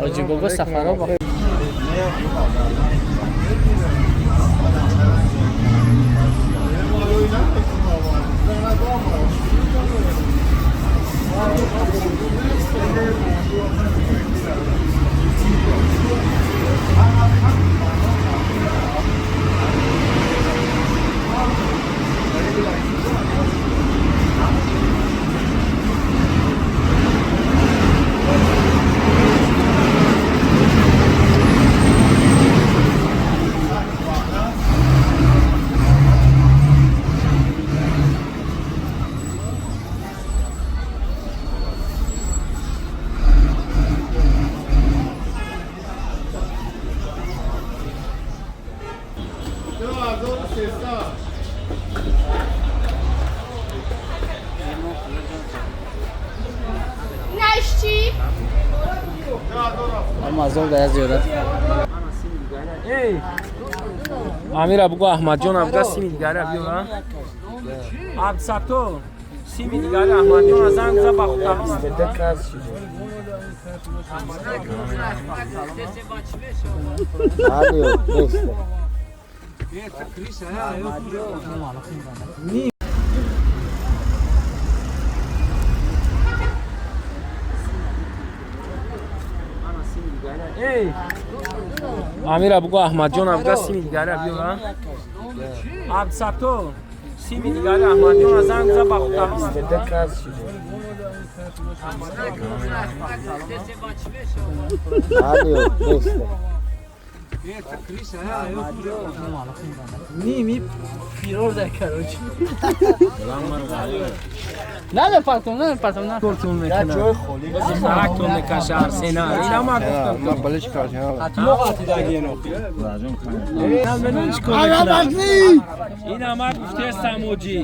Ҳоҷи бобо сафаро ба Амира бугу Аҳмадҷон абга сими дигара биё Абдусаттор сими дигара Аҳмадҷон занг за ба хутаҳон. Амира бугу Аҳмадҷон абга сими дигара биё Абдусаттор сими дигара Аҳмадҷон занг за ба хутаҳон. Ними фирор дар короче. Не партом, не партом, не. Тортун мекунад. Характон мекаша Арсенал. Ина ма гуфтам. Ма балиш кардам. Мо қати дагино. Ина ма гуфтестам оҷи.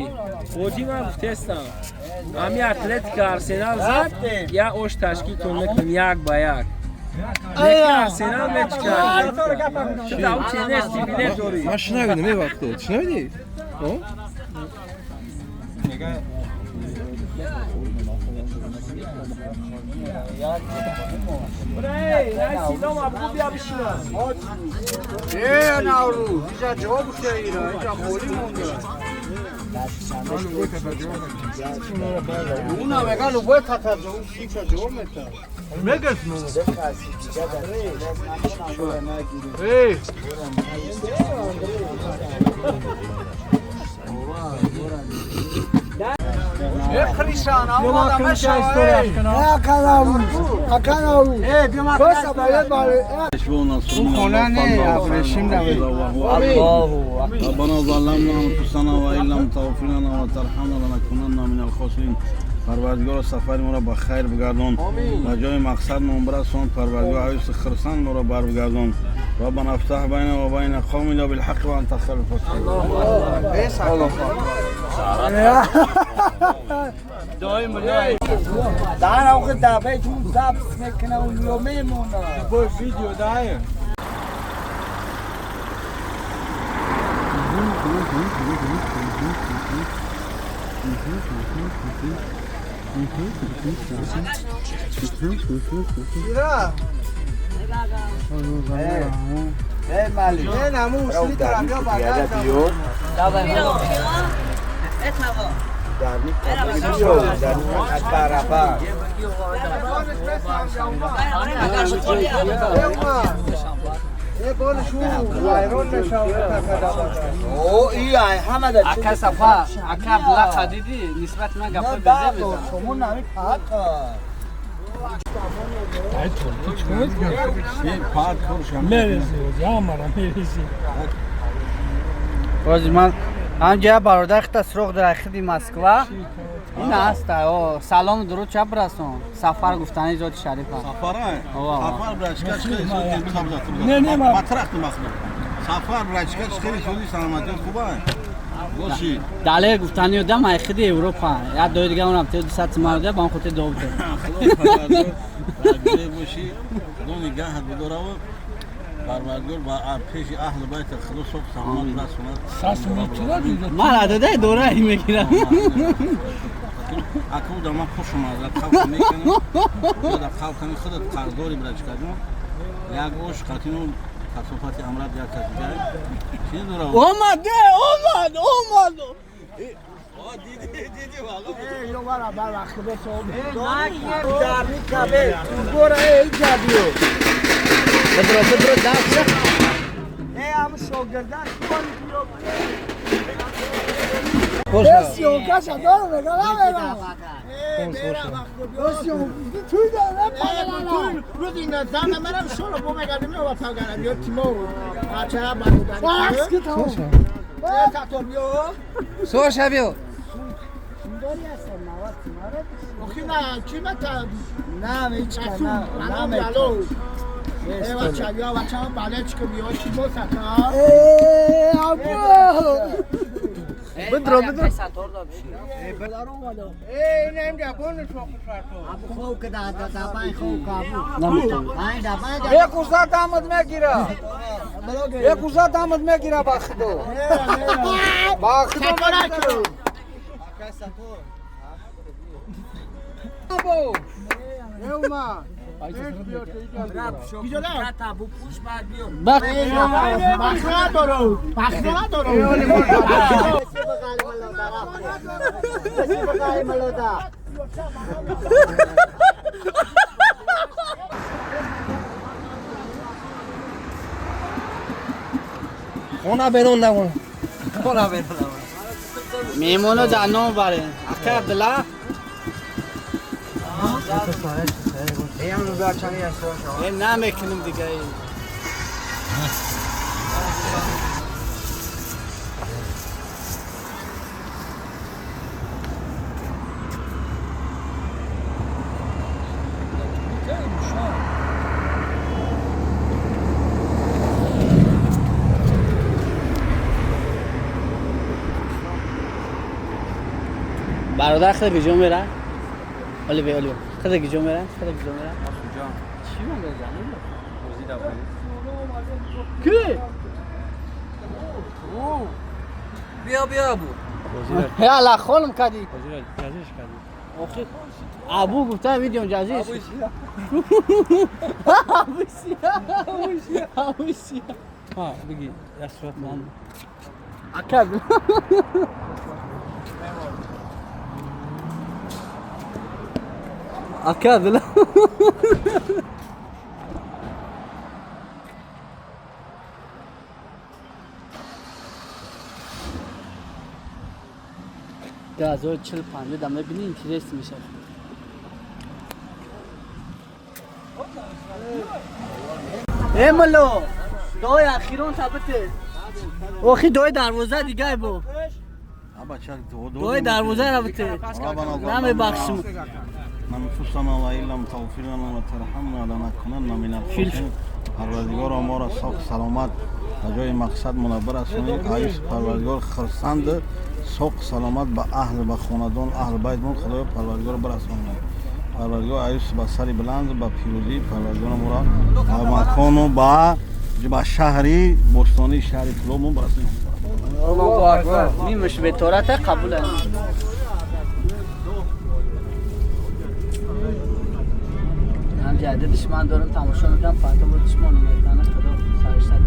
Оҷи ма гуфтестам. Ами Атлетика Арсенал зад, я ош ташкилтон мекунем 1-1. Лекин Арсенал мечикар. Ту да уче нести билет дорӣ. Ма шунавидам ин вақто. Шунавидӣ? ربنا ظلمنا انفسنا وان لم تغفر لنا وترحمنا لنكونن من الخاسرين. پروردگار سفر ما را به خیر بگردان، به جای مقصد ما برسان. پروردگار عیس خرسان ما را بر بگردان. ربنا افتح بيننا وبين قومنا بالحق وانت خير الفاتحين. در آخه دفعه چون ضبط میکنه و میمونه با ویدیو دایه. Ака сафа, ака Абдулла диди нисбат ман гапа безе мезанам. Шумо нами пата. Боз ман ҳамҷа бародар хита суроғ дар хиди Москва. Ин аст, о, салом дуруд чап расон. Сафар гуфтани зоти шарифа. Сафар, сафар брачка чӣ Не, не, ма. Матрах махлуқ. Сафар брачка чӣ суди саломатӣ хуб аст. Боши. Далер гуфтани одам ай хиди Европа. Я дои дига онам те 200 сомон да бам хоте доб. Боши. Худо нигаҳат бидорав. Парвардигор ба пеши аҳли байт Худо субҳ саломат расонад. Ман ададай дора мегирам. Ака уда ман хуш омад, қалб мекунам. Уда қалб кани худат қарздори брачка ҷон. Як ош қатину касофати амрад як кас дигар. Чӣ дора? Омад, омад, омад. اینو برا بر وقت به صبح درمی کبه برو ای جدیو بدرو بدرو دست. ای هم شاگردن خوش. روز این زن منم شروع بو میگردیم و تا گردم یا تیمو بچه برادر تا بیا سوش بیا. آخه نه کی متا نه هیچ نه نه ای بچه بیا بچه بله چیکو بیا چی بو ستا ای ابو. بدرو بدرو. یک وزات آمد میگیره یک وزات آمد میگیره با خودو با خودو بخ خونه برون نمون. میمونو جانو باره. اکا عبدالله. نمیکنم دیگه. برادر خود کجا میره؟ ولی بی ولی خود کجا میره؟ خود کجا میره؟ چی من بزنم؟ کی؟ بیا بیا ابو. یالا خانم کدی. آخه ابو گفته ویدیو جزیز. ابو سیا ابو سیا. ها بگی دست من. اکب. اکب لا. ده هزار چل پنجه دمه بینی اینترست میشه. ای ملو دوی اخیرون ثابته. آخی دوی دروازه دیگه بو. دوی دروازه رفته. نمیبخشم. انفسنا و ان لم تغفر لنا و ترحمنا لنكونن من الخاسرین. پروردگار ما را صاف سلامت به جای مقصد منور رسونی. عیش پروردگار خرسند سوق سلامت به اهل به خاندان اهل بیت من خدای پروردگار برسانید. پروردگار عیش به سر بلند به پیروزی پروردگار ما را به مکان و به شهری بستانی شهر کلومون برسانید. الله اکبر. میمش به تورات قبول است. هم جاده دشمن دارم تماشا میکنم فاطمه بود دشمن اومد خدا سرش زد.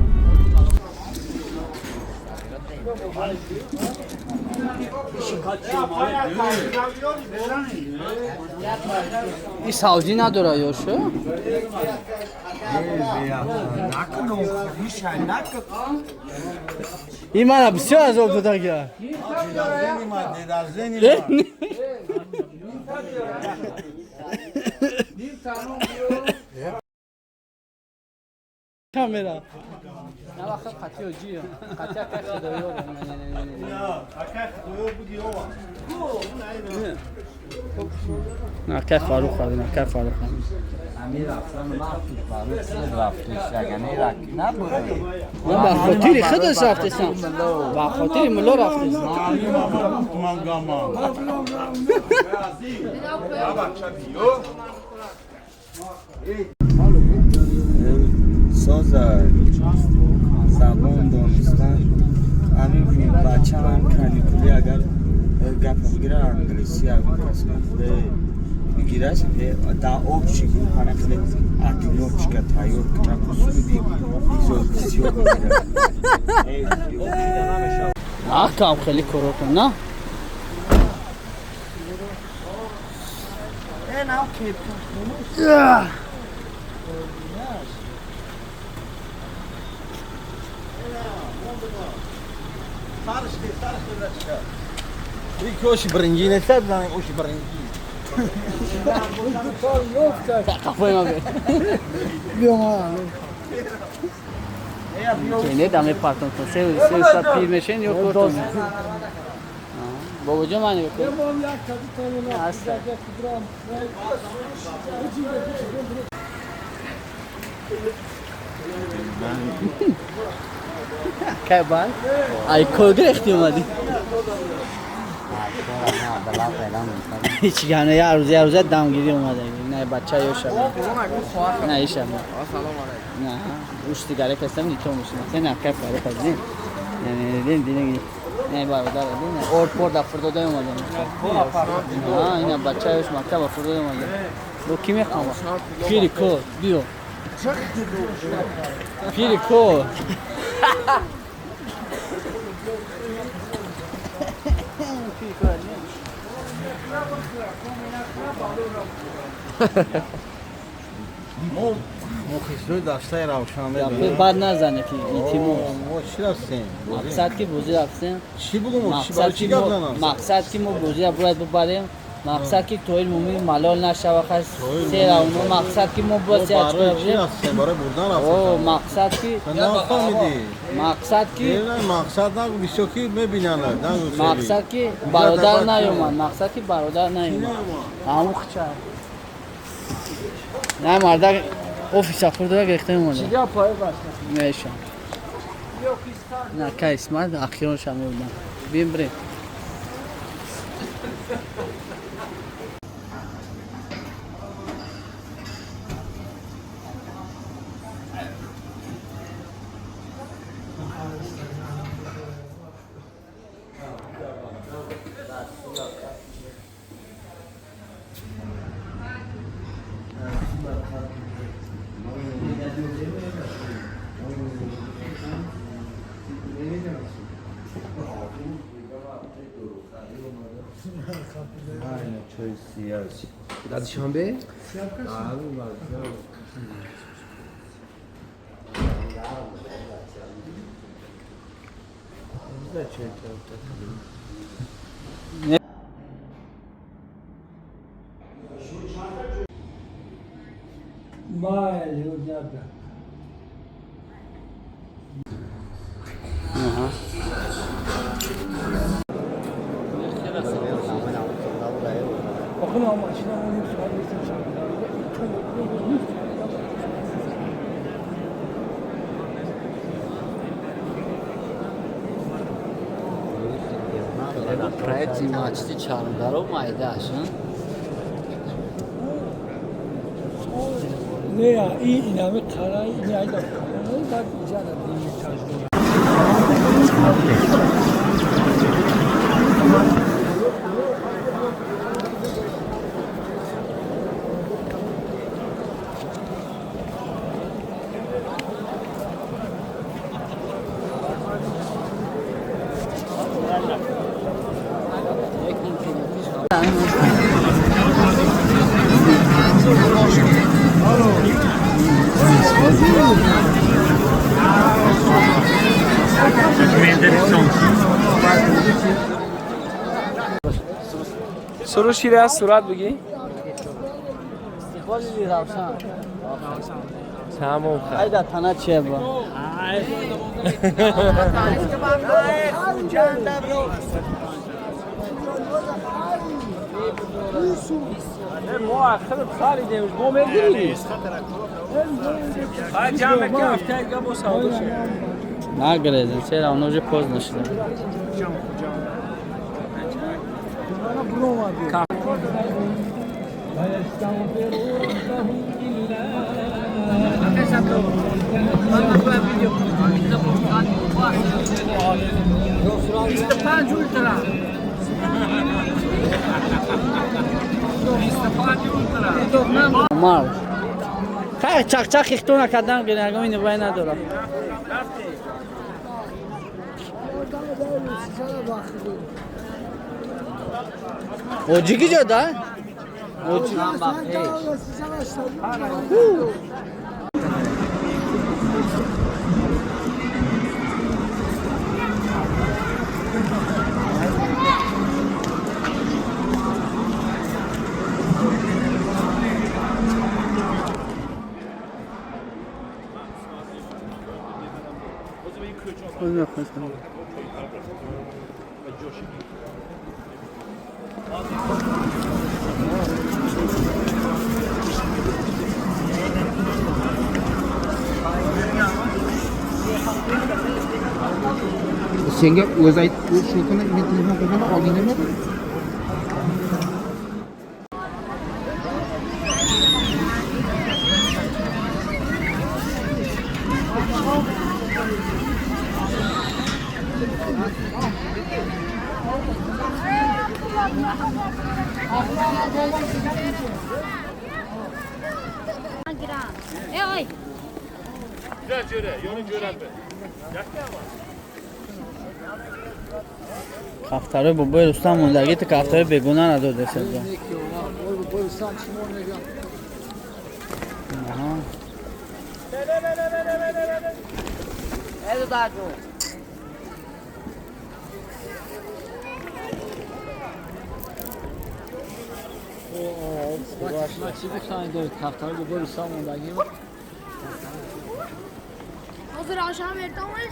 این سازی نداره یاشو؟ این من بسیار از آب داده کرد. کامرا. نه وقت قطعی و جیه. قطعی که خدایو. نه که فاروق خواهد نه که فاروق خواهد. امیر اصلا وقتی فاروق رفتش اگه نبود. نه با خاطر خودش رفتشم. با خاطر ملا رفتشم. ساز زبان دانستن همین بچه هم کلیکولی اگر Гап бигира англиси бигираш да общий группа нахеле одиночка тайёр кунад кусуди бигзор бисёр бигирад. Акам хеле коро кун, на? Оши бринҷи нест, оши бринҷи. Қафои ма не даме партон се се саат пир мешен ё кортон. Бобоҷон ман нигоҳ кун. Аста. Кай бан? Ай кор гирехти омадӣ? Ҳеҷ гап не, як рӯз як рӯза дамгирӣ омада. Не бача ёша. Не иша. Не, уш дигаре кастам ни то мушина. Не кай фаро казин. Не дин дин не бародар дин. Ор пор да фурдода омада. А ина бача ёш мактаба фурдода омада. Бо ки мехоҳам? Пири ко, биё. Пири ко. Мо мухлисои дастаи Равшан медонем. Бад назане ки илтимос. Мо чӣ рафтем? Мақсад ки бозӣ рафтем. Чӣ бугум? Чӣ барои чӣ гап занам? Мақсад ки мо бозиро бояд бибарем. Мақсад ки Тоҳир Мумин малол нашава, хас се раунд. Мақсад ки мо бояд се очко барои чӣ рафтем? Барои бурдан рафтем. О, мақсад ки нафаҳмидӣ. Мақсад ки не, мақсад нагу, бисёр ки мебинанд, нагу. Мақсад ки бародар наёмад, мақсад ки бародар наёмад. Ҳамун хча. Не мардак офиса фурдора гирифта омада. Чӣ гап пой башта? Мешам. На кай исмат ахирон шам мебудам. Бим бирем. Дар Душанбе? Проекти масҷиди Чаҳордаро майдааш. Не, инами қара, ини айда баъд иҷара дини. Суруш шире аз сурат бигӣ? Истиқболи Равшан. Тамом. Айда тана чия ба? Мо ахир харидем, мо мегирем. Ай ҷамъ ки ҳафтаи дига бо савдо шуд. Нагрезем, все равно уже поздно шуд. Мал. Хай чақ-чақ ихто накардан гирагом ин вай надорам. Оҷи ки ҷо да? Оҷи. Senga o'zi aytdi, shu kuni men telefon qilganda olding nima dedi? Кафтарои бобои Рустам мондагӣ ту кафтарои бегуна надода саҷа.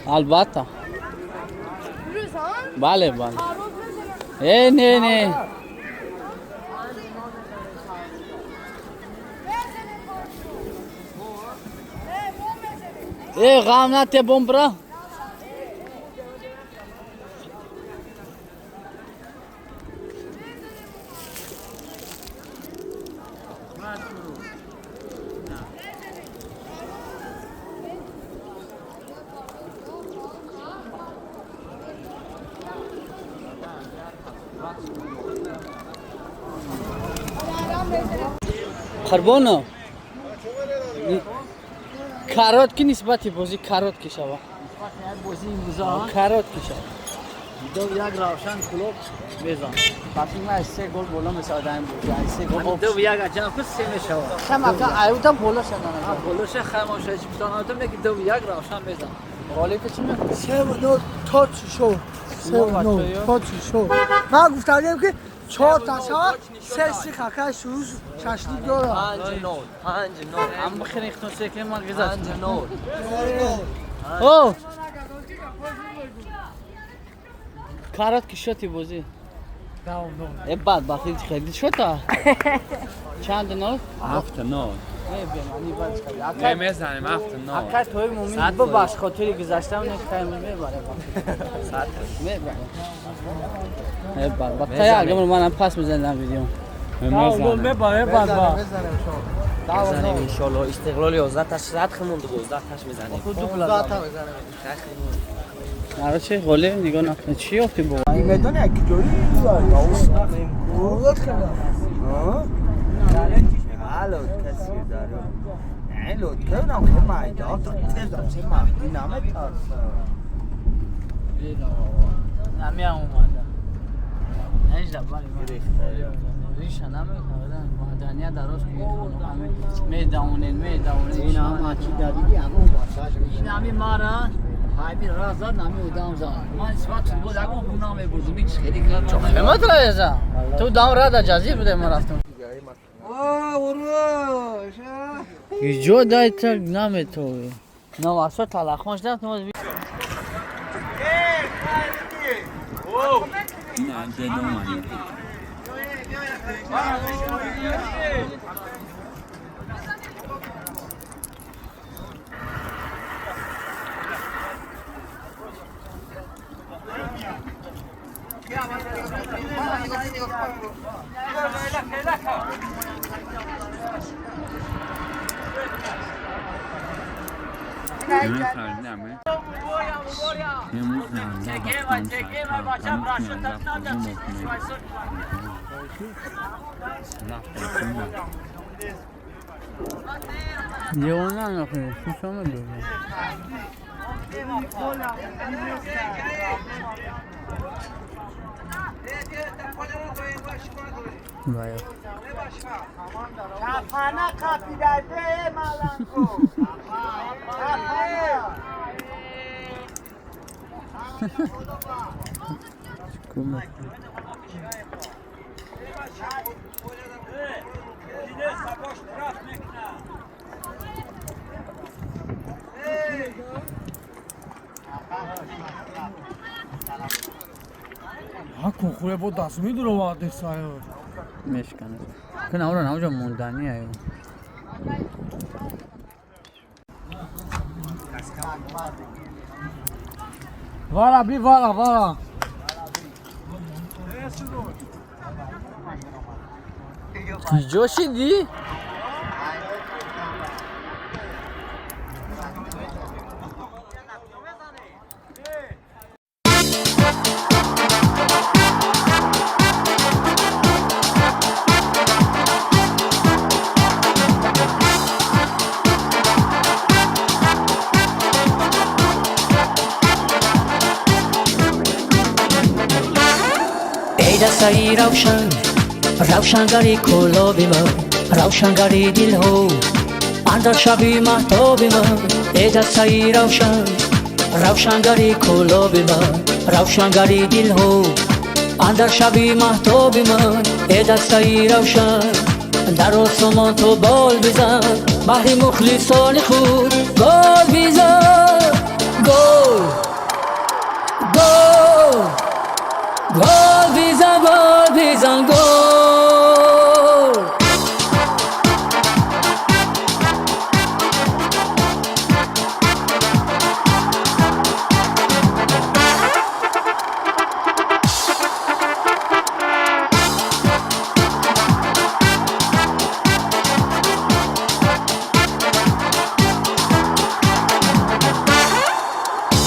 Албатта. Бале, бале. Э, не, не. Э, ғам нате бомбра. Қурбонов, карот ки нисбати бозӣ карот ки шава? Карот ки шава. Ду як равшан клуб мезан. Фатима се гол боло мешавад ин бозӣ. Се гол. Ду як аҷам ку се мешавад. Хама ка аюта боло шадан. Боло ша хама ша чипсанатум ки ду як равшан мезан. Ғолиб чӣ мекунад? 3-0 точ шо. 3-0 точ шо. Ман гуфтам ки 4 та шава, 3 хака шуз шашлик дора. 5-0, 5-0. Ам бихрин хтон секле ман гизат. 5-0. О! Карот ки шоти бозӣ? Э бад бахти хеле шота. Чанд нол? 7-0. Не бемани бад шуд. Не мезанем 7-0. Ака тои мумин бубахш хотири гузаштам не хай мебаре. Мебаре. Э бад бад та агар манам пас мезанам видео. Мебаре бад бад. Мезанем иншоалло. Истиқлол 11 таш рад химон 12 таш мезанем. 12 та мезанем. Короче, ғолиб нигоҳ накун. Чӣ ёфтӣ бо? Медонӣ як ҷои ҳамин раз зад, ҳамин одам зад. Ман нисбат футбол ягон бу намебурдум, ҳеч хеле кардам. Хемат раеза. Ту дам рада ҷазир буде ма рафтам. Иҷо дай та наметови. Навасо талахон шудам, ноз Девона нахуй, шишома дорад. Вая. Кафана капидаде маланго. Кафана. Кума. ҳа кунхӯре бо даст медуровардесаю. Мешканад. Кун авра навҷа мондани аю. Вара би вара вара. Куҷо шидӣ? Эй дастаи равшан, равшангари кӯлоби ман, равшангари дилҳо андар шаби маҳтоби ман. Эй дастаи равшан, равшангари кӯлоби ман, равшангари дилҳо андар шаби маҳтоби ман. Эй дастаи равшан, дар осмон ту бол бизан, баҳри мухлисони худ гол бизан. Гол, гол, гол бизан, гол бизан, гол.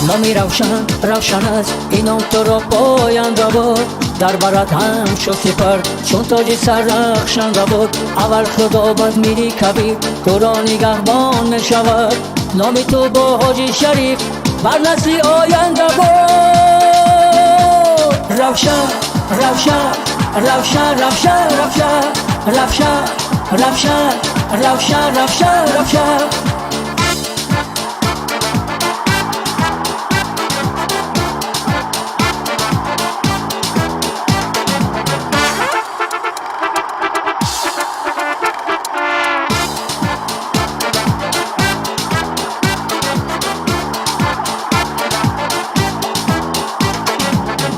Номи равшан равшан аст, инон туро поянда буд, дар барат ҳамчун сипар, чун тоҷи саррахшанда буд. Аввал худо бад мири кабир туро нигаҳбон мешавад, номи ту бо ҳоҷи шариф бар насли оянда буд. Равшан, равшан, равшан, равшан, равшан, равшан, равшан, равшан, равшан, равшан.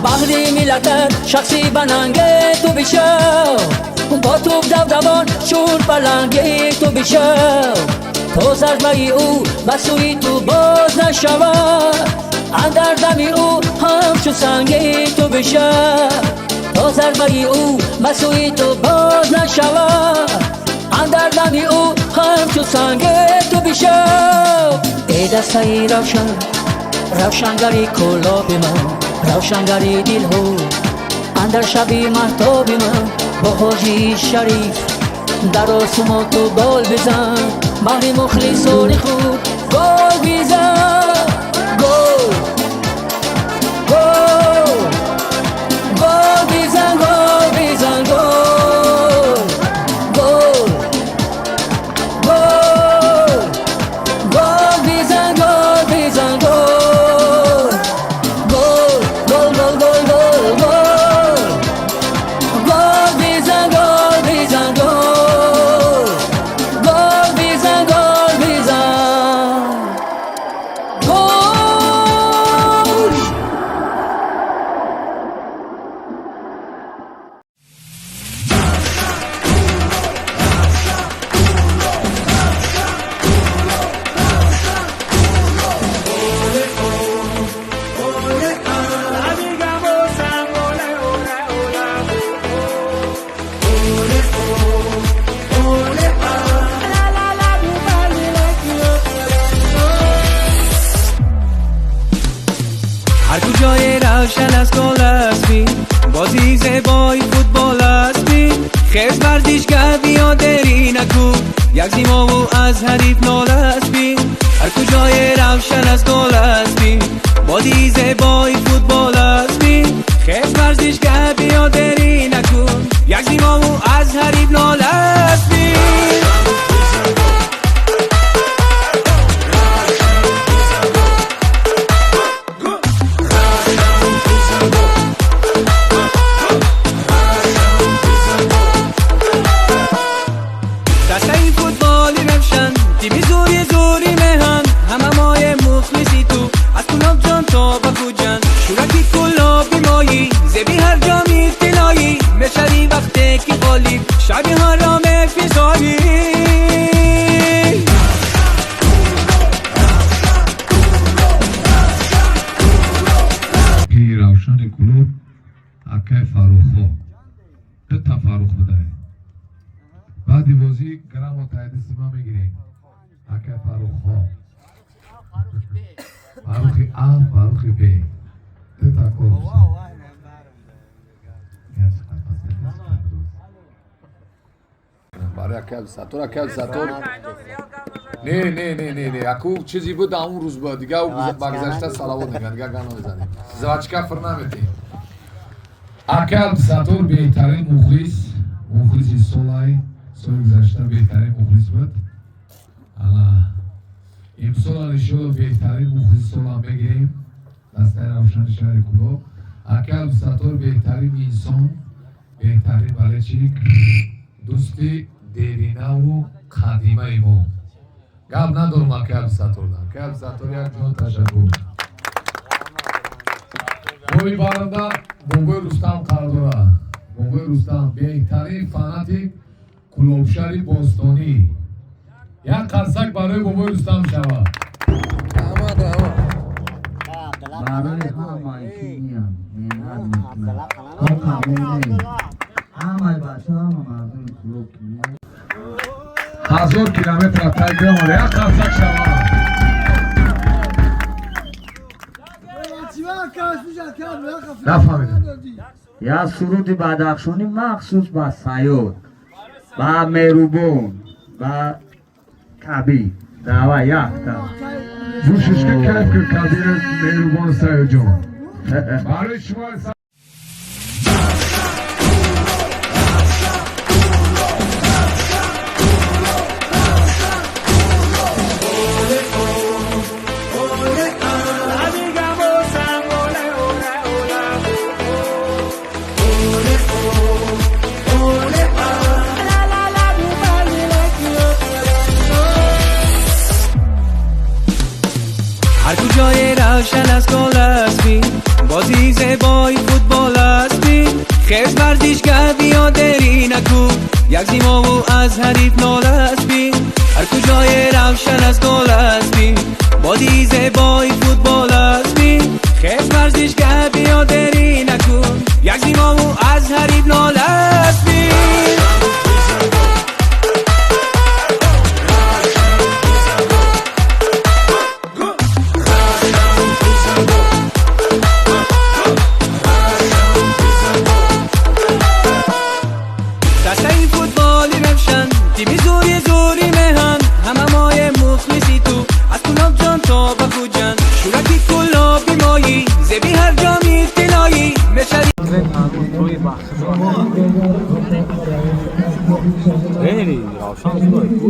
Баҳри миллатат шахси бананге ту бишав, бо туб давдавон чун паланге ту бишав, то зарбаи ӯ ба сӯи ту боз нашавад, андар дами ӯ ҳамчу санге ту бишав, то зарбаи ӯ ба сӯи ту боз нашавад, андар дами ӯ ҳамчу санге ту бишав. Эй дастаи равшан, равшангари кӯлоби ман, равшангари дилҳо андар шаби маҳтоби ман, бо ҳоҷи шариф дар осмон ту бол бизан, баҳри мухлисони худ гол бизан. Гол, гол, гол бизан, гол бизан, гол, гол, гол, гол бизан, гол бизан, гол, гол, гол, гол, гол, гол, гол, гол бизан, гол бизан, гол, гол бизан, гол бизан, гол. ҳар куҷое равшан аз гол астӣ, бозии зебои футбол аст. Хез варзишгар биё дерӣ наку, як зимову аз ҳариф ноласпӣ. Ҳар куҷое равшан аз гол аспӣ, бозии зебои футбол аспӣ. Хез варзишгар биё дерӣ наку, як зимову аз ҳариф ноласпӣ. Дастаи футболи равшан, тими зури зури меҳан, ҳама мои мухлиси ту аз Кулобҷон то ба Хуҷанд. Шӯраки кулоби моӣ, зеби ҳар ҷоми тиллоӣ, мешавӣ вақте ки ғолиб, шабиҳоро мефизоӣ. Равшани Кулоб, акай Фаррухҳо, дута Фаррух будай. Баъди бозӣ грамотаи дасти ман мегирем. Акай Фаррухҳо, Фаррухи А, Фаррухи Б, дута корпус. Барои акай Абдусаттор, акай Абдусаттор, не, не, не, не, не, аку чизе буд, он рӯз буд, дига ба гузашта салавот мегӯянд, дига гап намезанем, звачка фир наметем. Акай Абдусаттор беҳтарин мухлис, мухлиси солай, соли гузашта беҳтарин мухлис буд. Ана имсол иншолло беҳтарин мухлиси солам мегирем, дастаи Равшани шаҳри Кулоб. Акай Абдусаттор беҳтарин инсон, беҳтарин болельщик, дӯсти деринаву қадимаи мо. Гап надорам акай Абдусатторда. Акай Абдусаттор, як ҷон ташаккур. Бои баранда бобои Рустам қарор дора. Бобои Рустам беҳтарин фанати Кулобшаҳри бостонӣ. Як қарсак барои бобои Рустам шавад. Раҳмат, раҳмат. Барои ҳамаи ки меян, меҳнат мекунанд, то қабул не, ҳамаи бачаҳо, ҳама мардуми Кулоб ки меян. 1000 километр тай кардам, як қарсак шавад. Нафаҳмидам. Як суруди бадахшонӣ махсус ба Саёд, ба Мерубон, ба Кабир. Давай, якта. Гӯшиш ки кайф кун, Кабир, Меҳрубон, Саёдҷон. Барои шумо. Ҳар куҷое равшан аз гол аспӣ, бозии зебои футбол аспӣ. Хез варзишгар биё дерӣ наку, як зимову аз ҳариф ноласпӣ. Ҳар куҷое равшан аз гол аспӣ, бозии зебои футбол аспӣ. Хез варзишгар биё дерӣ наку, як зимову аз ҳариф ноласпӣ. Дастаи футболи равшан, тими зури зури меҳан, ҳама мои мухлиси ту аз Кулобҷон то ба Хуҷанд. Шӯраки кулоби моӣ, зеби ҳар ҷоми тиллоӣ, мешавӣ. Тренери Равшан зудой ку?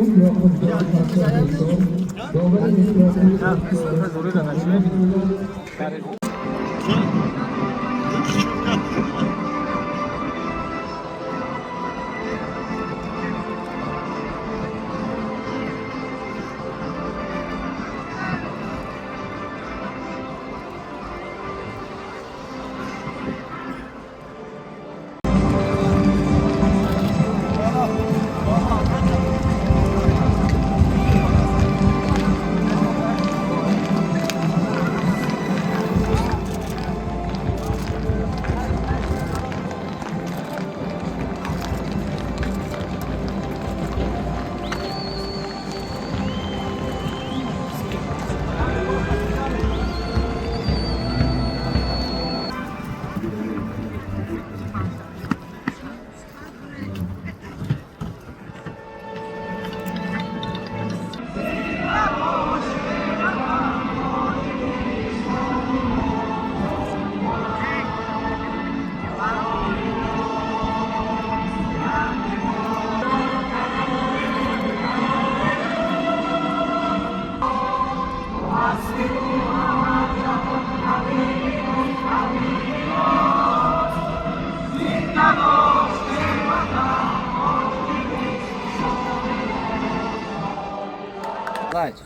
Калач.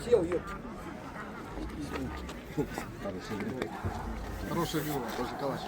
Хорошая фигура, тоже калач.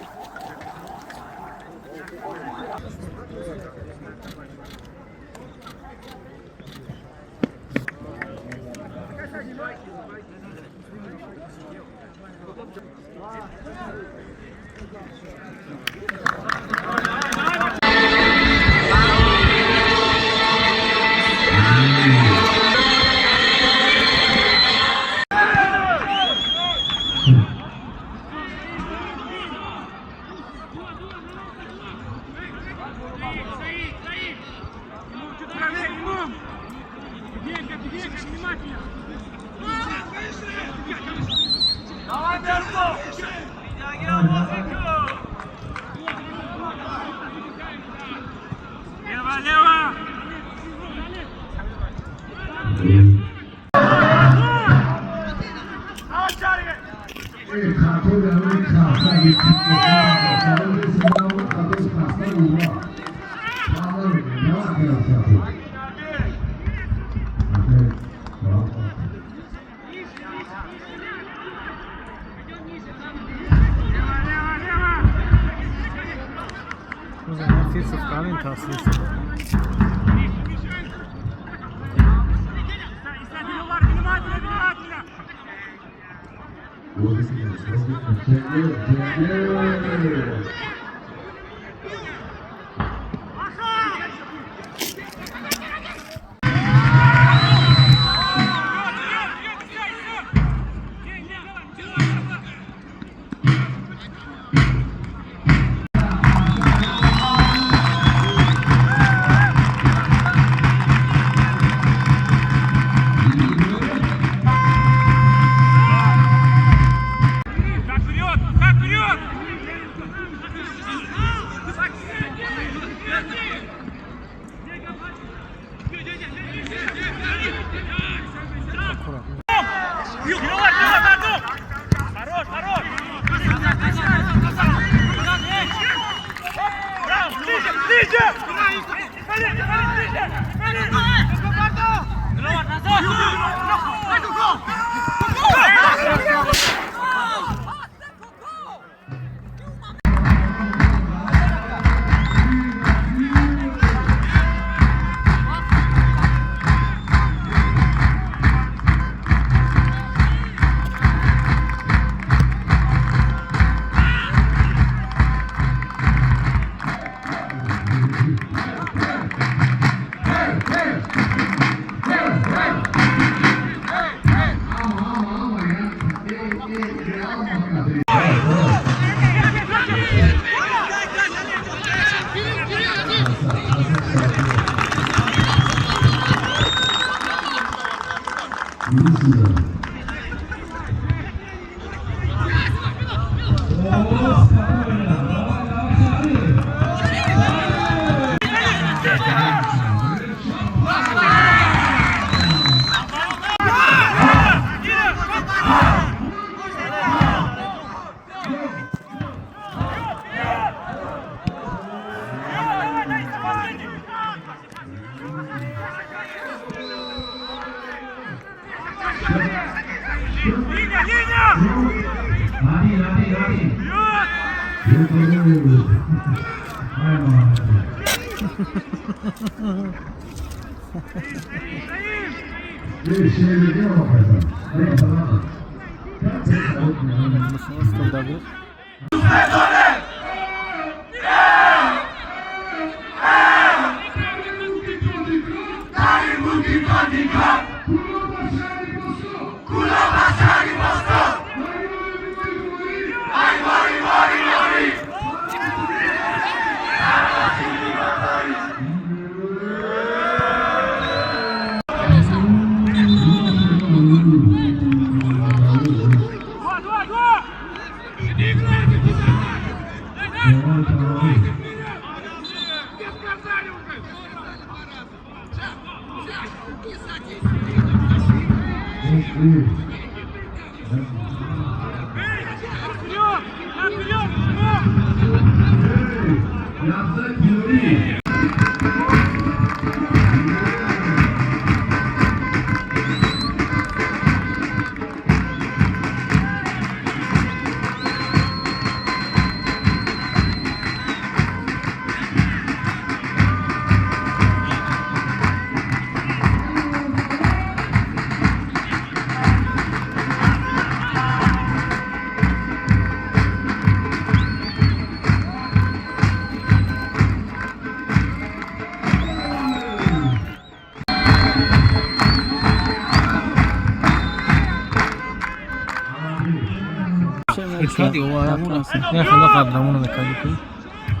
Кади ова амуна. Не хала қадрамуна накади ку.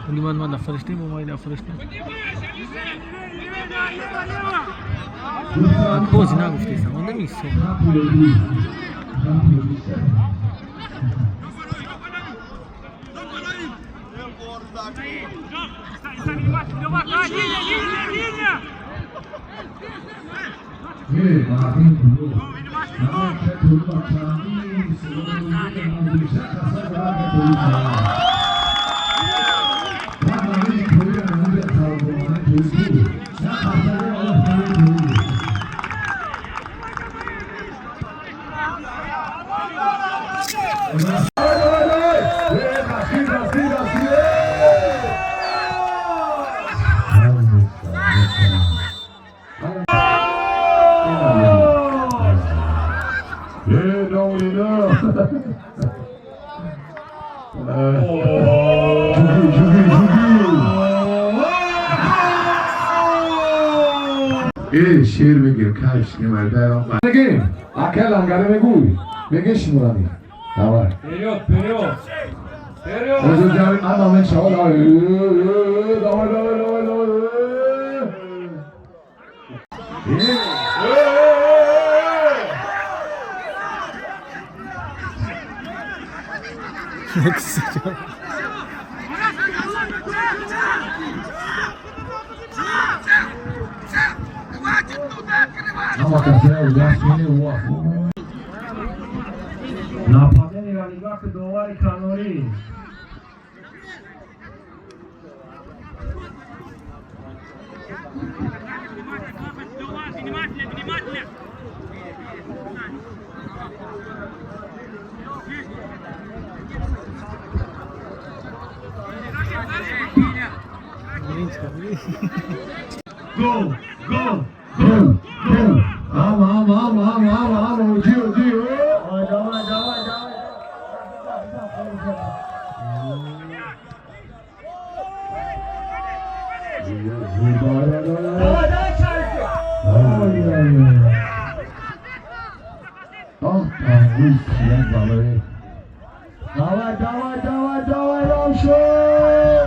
Униман ма нафариштем, омай нафариштем. Кози нагуфтесам, он намисо. Шер мегем, кайш немардаям. Мегем, ака лангаре мегӯй. Меге шумурани. Давай. Вперед, вперед. Вперед. Озу ҷами ама мешава, давай. Давай, давай, давай, давай. Нападение нигоҳ ки довари канорӣ. Go, go, go, go. Ама, ама, ама, ама, ама, ама, уйди, уйди. Давай, давай, давай, давай. Давай, давай, Шарик. Давай, давай, давай, давай, Равшан!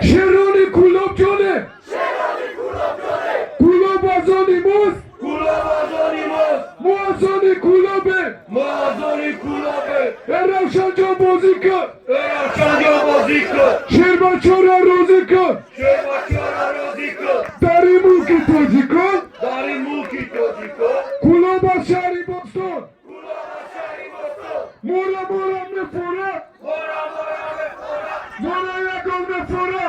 Шерони Кулоб ҷоне! Кулоб аз они мост! Мо аз они Кулобе! Э Равшанҷон бозӣ кун! Шербачора розӣ кун! Дар ин мулки тоҷикон Кулоб аз шаҳри Бостон! Мора мора мефора! Мора ягон мефора!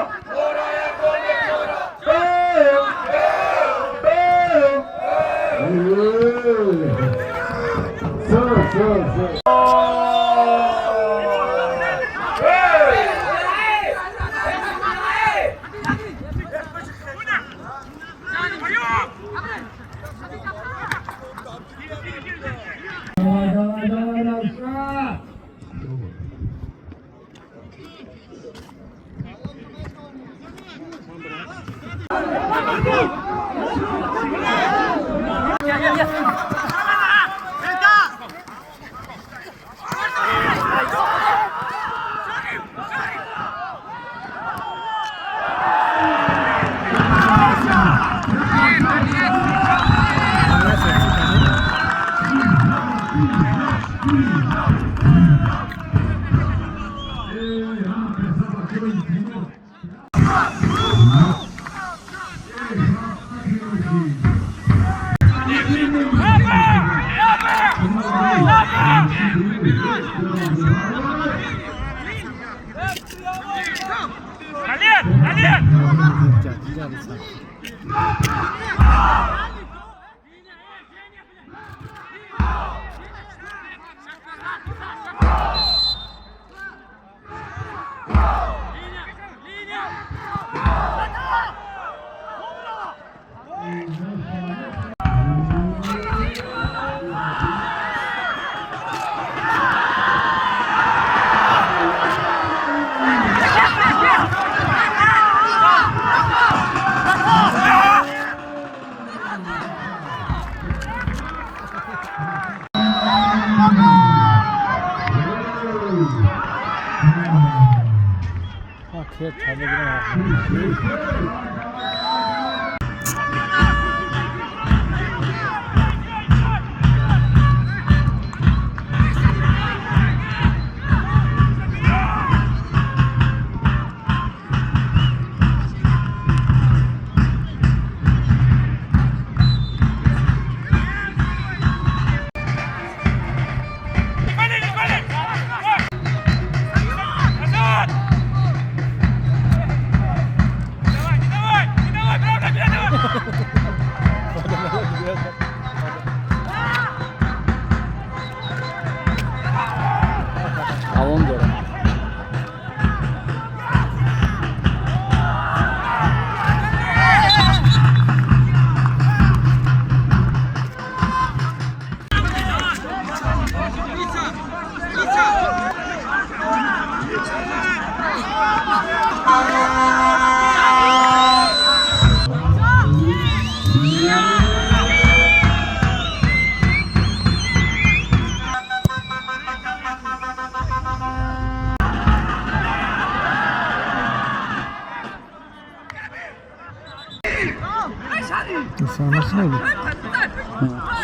Давом дорад.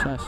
Шаш.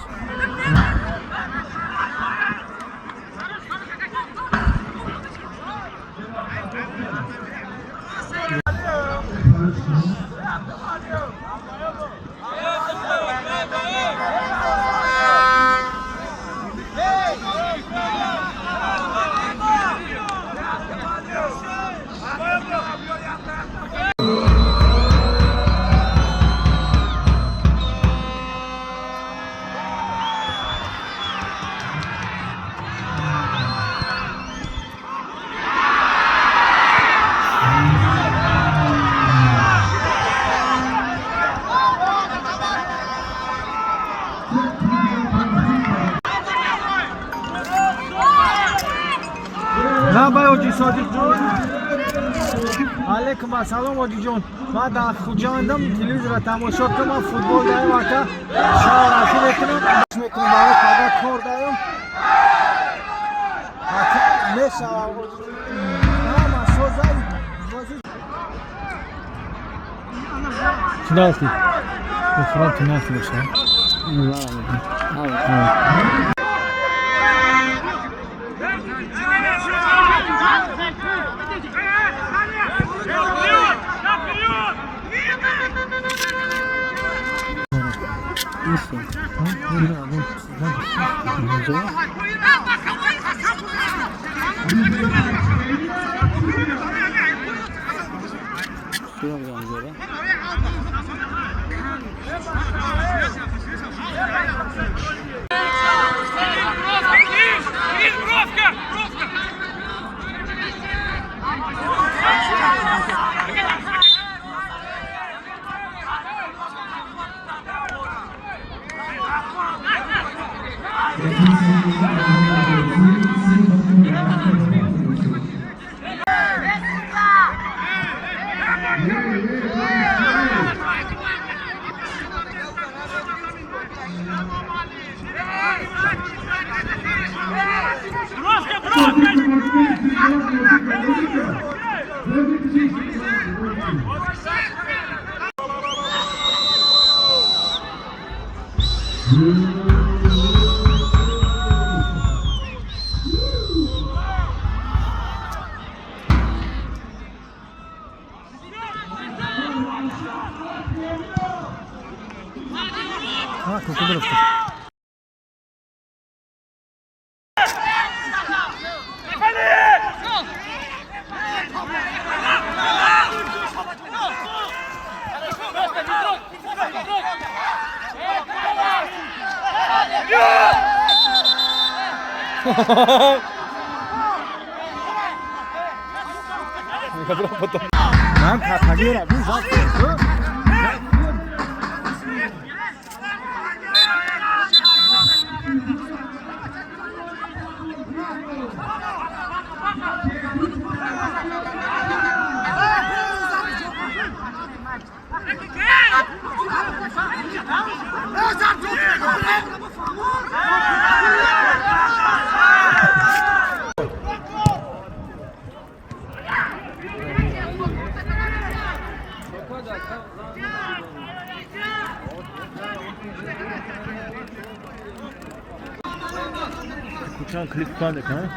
Оҷи Содиқҷон, алейкум ассалом. Оҷиҷон, ман дар Хуҷандам, телевизора тамошо кунам, футбол даем, ака, шаврафӣ мекунам, мекунам, барои пага кор даем мешавам. Пеналти. Охирон пеналти бошад. Кучан клип кандек, а?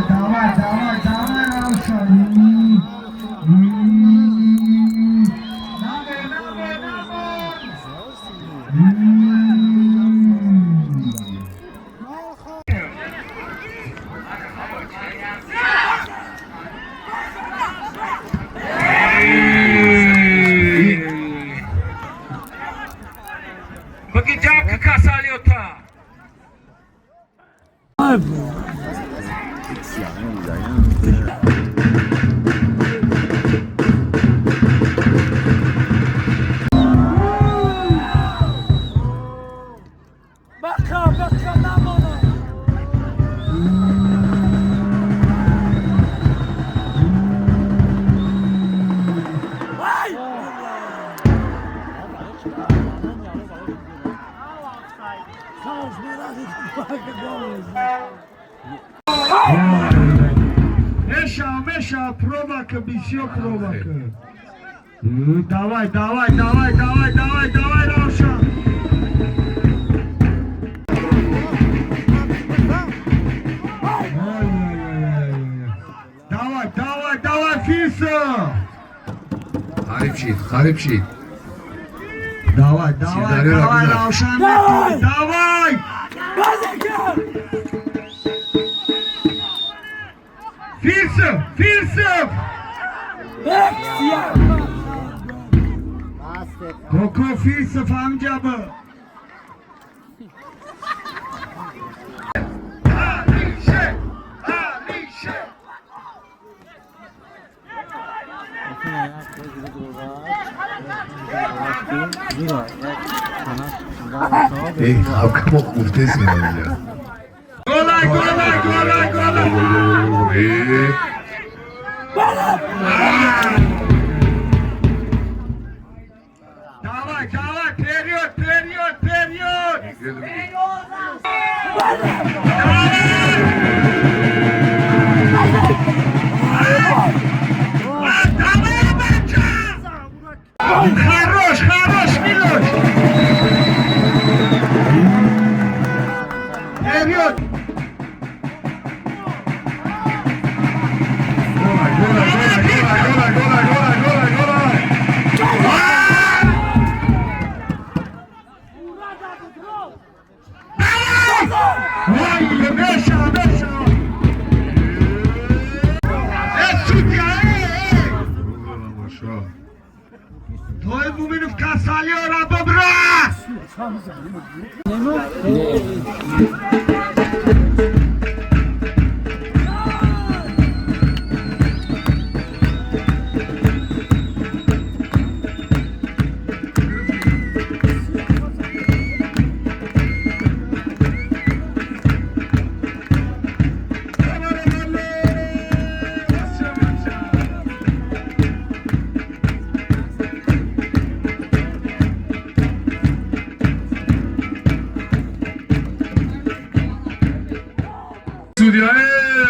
Давай, давай, давай, давай, Равшан. Наме, наме, наме. Меша, пробака, бисё пробака. Давай, давай, давай, давай, давай, давай, Равшан. Давай, давай, давай, Фиса. Хариб шид. Давай, давай, давай, Равшан. Давай! Давай! Фирсов! Фирсов! Коко Фирсов амҷабы! Алише! Алише! Эй, ҳавкамо гуфтесем инҷа. Голай, голай, голай, голай! Давай, давай, вперед, вперед, вперед! Давай, бача! Хорош, хорош, Милош! Вперед! Той Муминов касалиора бобра!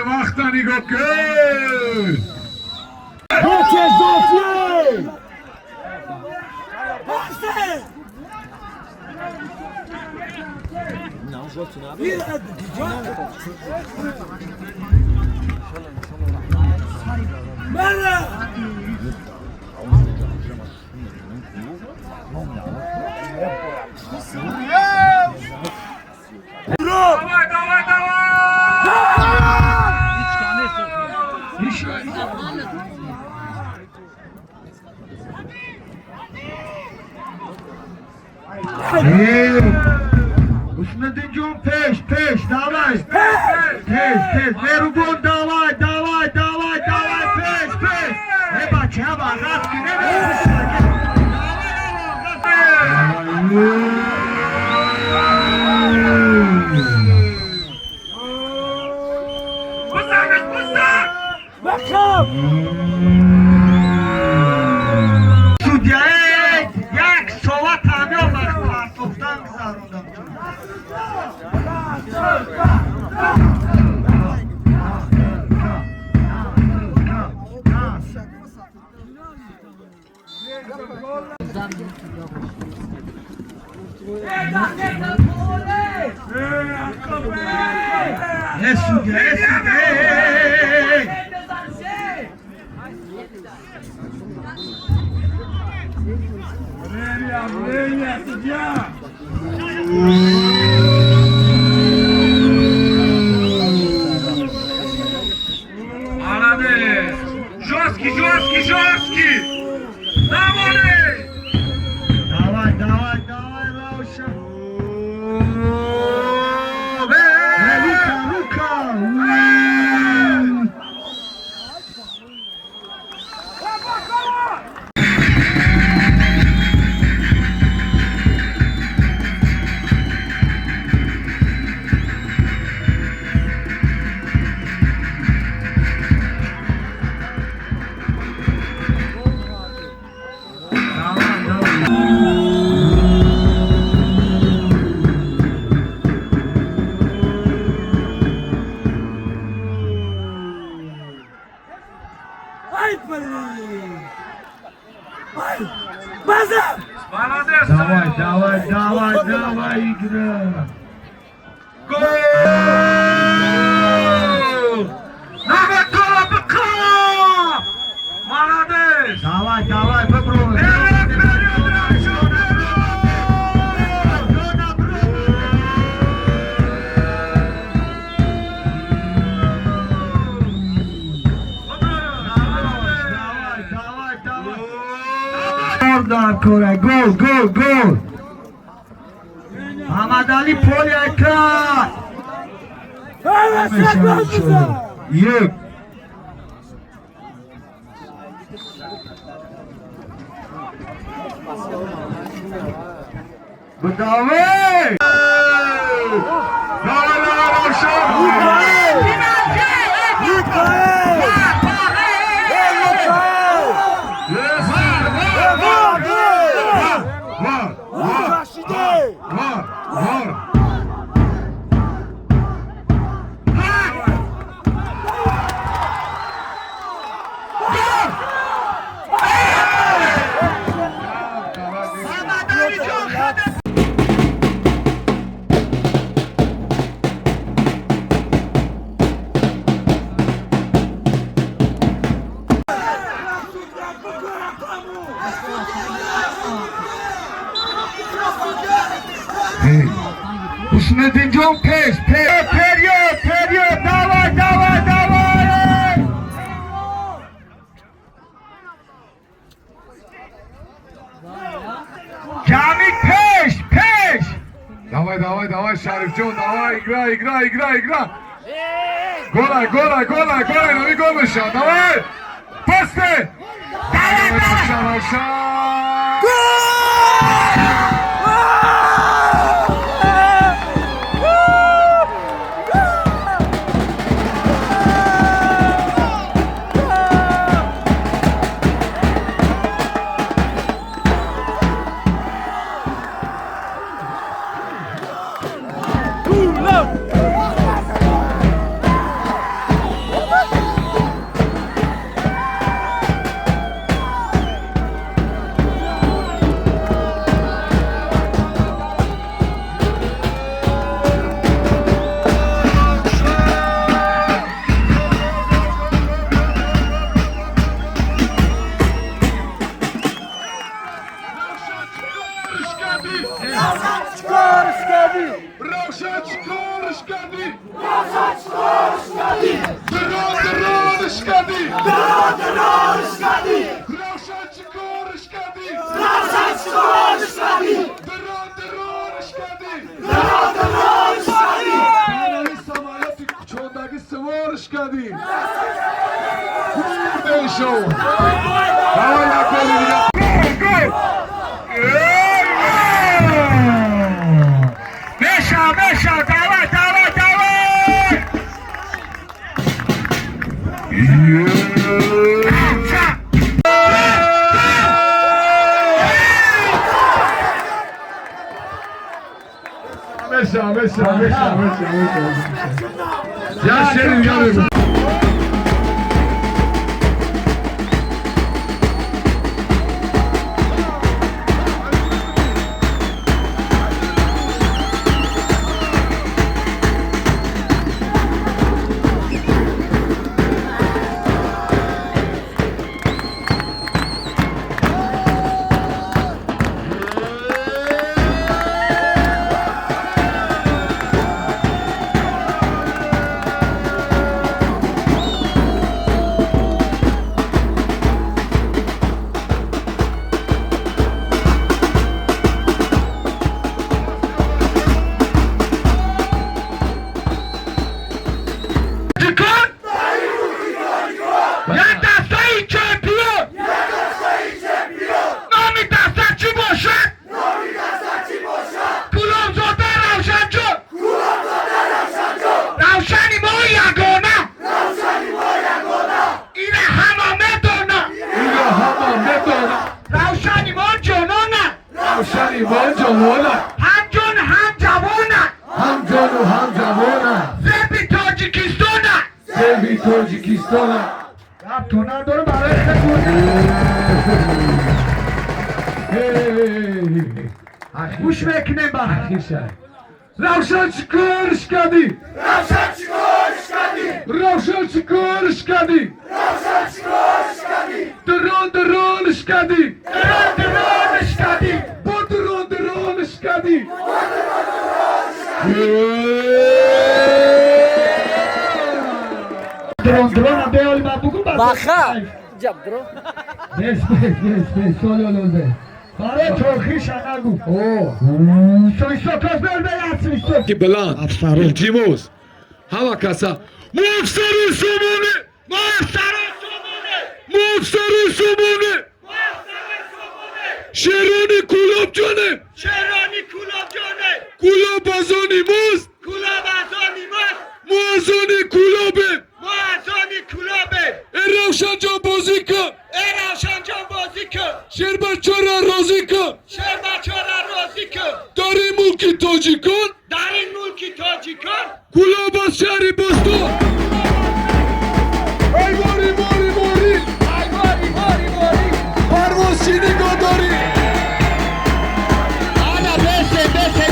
Вақта нигоҳ кун! Давай, давай, давай! Husniddin пеш, пеш, давай! Тез, тез, Мерубон, давай, давай, давай, давай, пеш, пеш! Э, бача, бағат ки, не. Судья, як соат ҳамё вақт партофтан гузарондам. Э, судья, э, судья, э, э, э. Время, время, судья! Молодец! Жесткий, жесткий, жесткий! Давай! Давай, давай, давай, Рауша! Рука, рука! Давай, давай, давай, давай, игра! Гол! Навакова быка! Молодец! Давай, давай, попробуй! Вперед, вперед, Равшан, вперед! Давай, давай, давай! Дар кора, гол, гол, гол! Мамадали поляка! Як. Давай! Давай, давай, Равшан! Вар, вар, вар, вар! Husniddin пеш, пеш, вперед, вперед, давай, давай, давай! Ҷамил пеш, пеш! Давай, давай, давай, Шарифҷон, давай, играй, играй, играй, играй! Гола, гола, гола, гола, нави гол меша, давай! Пасте! Давай, давай! Равшан! Равшан чикорш кардӣ? Равшан чикорш кардӣ? Дрон дронш кардӣ? Дрон дронш кардӣ? Равшан чикорш кардӣ? Равшан чикорш кардӣ? Дрон дронш кардӣ? Дрон дронш кардӣ? Барои самолёти кучондагӣ саворш кардӣ. Бурдешо. Давай як голи дигар. Гол! Меша, Меша, давай, давай, давай! Меша, Меша, Меша, Меша, Меша. Як шери дигар бигӯ. Як дастаи чемпион! Номи даста чӣ бошад? Кулобзода Равшанҷон! Равшани мо ягона! Ина ҳама медона! Ино ҳама медона. Равшани мо ҷонона! Равшани мо ҷонона. Ҳам ҷон, ҳам ҷавона! Ҳам ҷону ҳам ҷавона. Зеби Тоҷикистона! Зеби Тоҷикистона. Ту надору барои худмон. Гӯш мекунем ба Равшан чикорш кардӣ? Равшан чикорш кардӣ? Равшан чикорш кардӣ? Равшан чикорш кардӣ? Дрон дронш кардӣ? Дрон дронш кардӣ? Бо дрон дронш кардӣ? Дрон дрон беоли ма бугу ба. Баха! Ҷаб дрон. Бес бес бес бес соли олозе. Барои торхиша нагу. О, Свисток бел бел свисток. ки баланд. Илтимос. Ҳама каса мо афсари сомоне! Мо афсари сомоне! Мо афсари сомоне! Мо афсари сомоне! Шерони Кулобҷоне! Шерони Кулобҷоне! Кулоб аз они мост! Кулоб аз они мост! Мо аз они Кулобем! Мо аз они Кулобем! Э Равшанҷон бозӣ кун! Э Равшанҷон бозӣ кун! Шербачора розӣ кун! Шербачора розӣ кун! Дар ин мулки тоҷикон! Дар ин мулки тоҷикон! Кулоб аз шаҳри Бостон! Ай вори вори вори! Ай вори вори вори! Парвоз чӣ нигоҳ дорӣ? Ана бесе бесе.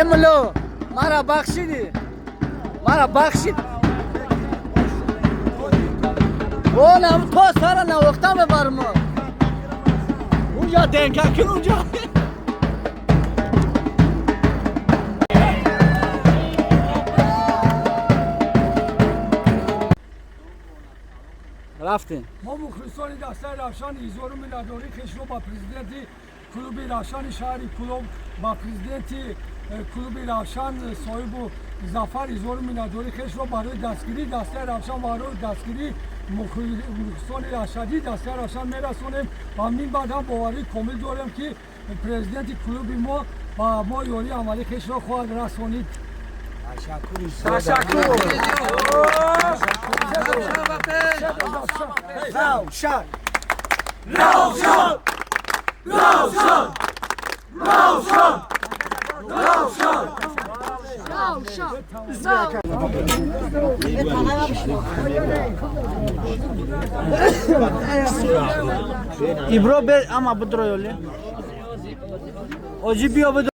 Эмло, мара бахшиди. Мара бахшид. Онам то сара навохта мебармо. Унҷа денка кун унҷа. Рафтем. Мо мухлисони дастаи Равшани изҳору миннатдории хешро ба президенти клуби Равшани шаҳри Кулоб, ба президенти клуби Равшан соҳибу Зафар изҳору миннатдории хешро барои дастгирии дастаи Равшан ва барои дастгирии мухлисони ашадии дастаи Равшан мерасонем ва мин баъд ҳам боварии комил дорем, ки президенти клуби мо ба мо ёрии амалии хешро хоҳад расонид. Ташаккур. Равшан. Равшан! Равшан! Равшан! Равшан! Ибро бе ама бидро ёле. Оҷи биё бидро.